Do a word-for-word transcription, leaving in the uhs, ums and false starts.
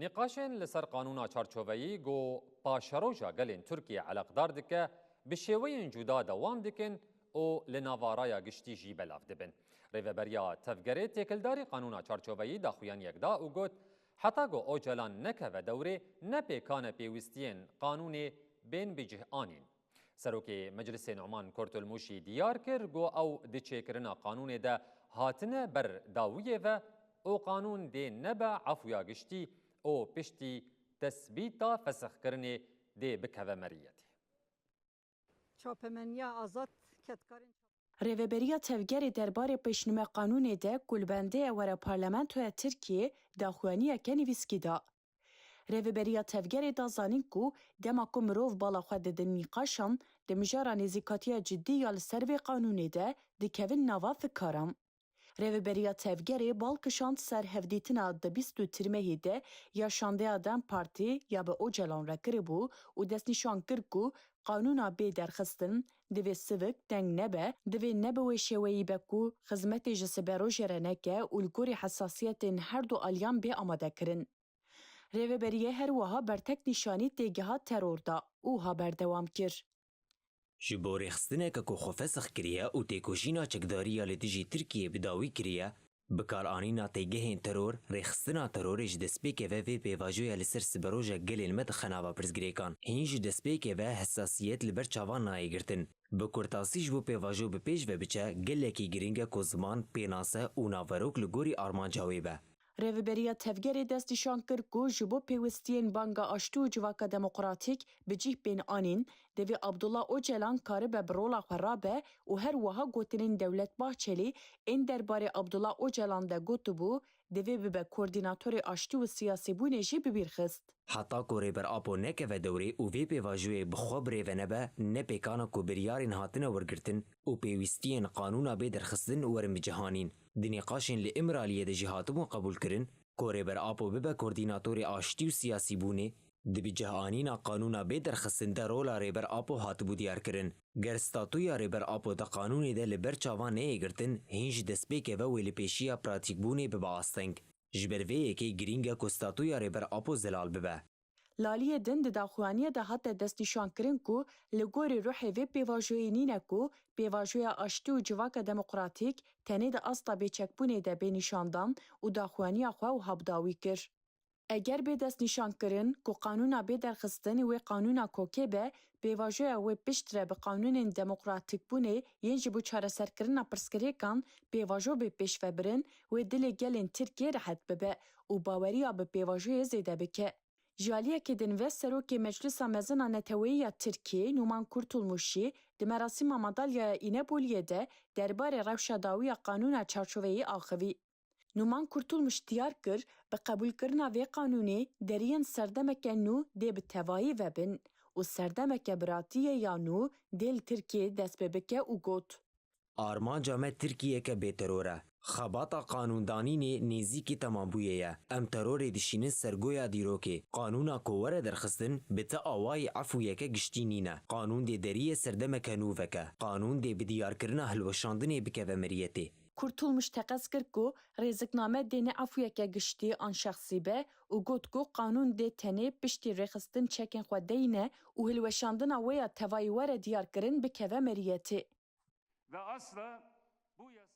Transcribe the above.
Nîqaşên li ser qanûna çarçoveyî ku paşeroja gelên Tirkiyê eleqdar dike, bi şêweyên cuda dewam dikin û li nava raya giştî jî belav dibin. Rêveberiya Tevgerê têkildarî qanûna çarçoveyî daxuyaniyek da û got, heta ku Ocalan nekeve dewrê, ne pêkan e pêwîstiyên qanûnê bên bi cih anîn. Serokê Meclisê Numan Kurtulmûş jî diyar kir ku ew di çêkirina qanûnê de hatine ber dawiyê ve û qanûn dê nebe efûya giştî û piştî tesbîta fesixkirinê dê bikeve meriyetê. Çapemeniya azad kedkarên Rêveberiya Tevgerê derbarê pêşnûme qanûnê de ku li bendê ye were Parlamentoya Tirkiyê daxuyaniyeke nivîskî da. Rêveberiya Tevgerê da zanîn ku dema ku mirov bala xwe didin nîqaşan, di mijara nêzîkatiya cidî ya li ser vê qanûnê de dikevin nava fikaran. Rêveberiya Tevgerê bal kişand ser hevdîtina di bîst û tirmehê de ya şandeya DEM Partî ya bi Ocalan re kiribû û destnîşan kir ku qanûna bê derxistin divê sivik deng nebe, divê ne bi wê şêweyî be ku xizmetê ji siberojê re neke û li gorî hesasiyetên her du aliyan bê amadekirin. Rêveberiyê her wiha bertek nîşanî têgeha teror da û wiha berdewam kir. Ji bo rêxistineke ku xwe fesix kiriye û têkoşîna çekdarî ya li dijî Tirkiyê bi dawî kiriye, bikaranîna têgehên teror, rêxistina terorê ji destpêkê ve vê pêvajoya li ser siberoja gelên me dixe nava pirsgirêkan. Hîn ji destpêkê ve hesasiyet li ber çavan nayê girtin. Bi kurtasî ji bo pêvajo bi pêş ve biçe, gelekî giring e ku ziman, pênase û naverok li gorî armanca wê be. Rêveberiya Tevgerê destnîşan kir ku ji bo pêwistiyên banga aştî û civaka demokratîk bi cih bên anîn, divê Abdullah Ocalan karibe bi rola xwe rabe û her wiha gotinên Dewlet Bahçelî ên derbarê Abdullah Ocalan de gotibû, divê bibe koordînatorê aştî û siyasîbûnê jî bi bîr xist. Heta ku Rêber Apo nekeve dewrê û vê pêvajoyê bi xwe birêve nebe, ne pêkan e ku biryarên hatine wergirtin û pêwîstiyên qanûna bê derxistin werin bi cih anîn. Di nîqaşên li Îmraliyê de jî hatibûn qebûlkirin ku Rêber Apo bibe koordînatorê aştî û siyasîbûnê, di bi cih anîna qanûna bê derxistin de rola Rêber Apo hatibû diyarkirin. Ger statuya Rêber Apo di qanûnê de li ber çavan neyê girtin, hîn ji destpêkê ve wê li pêşiya pratîkbûnê bibe asteng. Ji ber vê yekê girîng e ku statuya Rêber Apo zelal bibe. Li aliyê din di daxuyaniyê de hate destnîşankirin ku li gorî ruhê vê pêvajoyê nîne ku pêvajoya aştî û civaka demokratîk tenê di asta bêçekbûnê de bê nîşandan û daxuyaniya xwe wiha bi dawî kir. Eger bê destnîşankirin ku qanûna bê derxistin wê qanûna kokê be, pêvajoya wê piştre bi qanûnên demokratîkbûnê yên ji bo çareserkirina pirsgirêkan pêvajo bê pêşvebirin, wê dilê gelên Tirkiyê rehet bibe û baweriya bi pêvajoyê zêde bike. Ji aliyekê din ve Serokê Meclisa Mezin a Neteweyî ya Tirkiyê Numan Kurtulmuşî di merasîma Madalyaya Îneboliyê de derbarê rewşa dawî ya qanûna çarçoveyî axivî. Numan Kurtulmuş diyar kir, bi qebûlkirina vê qanûnê deriyên serdemeke nû dê bi tevayî vebin û serdemeke biratiyê ya nû dê li Tirkiyê dest pê bike û got, Armanca me Tirkiyeke bêteror e. Xebata qanûndanînê nêzîkî temambûyê ye. Em terorê dişînin ser goya dîrokê. Qanûna ku were derxistin bi ti awayî efûyeke giştî nîne. Qanûn dê deriyê serdemeke nû veke. Qanûn dê bi diyarkirina hilweşandinê bikeve meriyetê. Kurtulmuş teqez kir ku rêzikname dê ne efûyeke giştî an şexsî be û got ku qanûn dê tenê piştî rêxistin çekên xwe deyne û hilweşandina wê ya tevayî were diyarkirin bikeve meriyetê. Ve asla bu yasa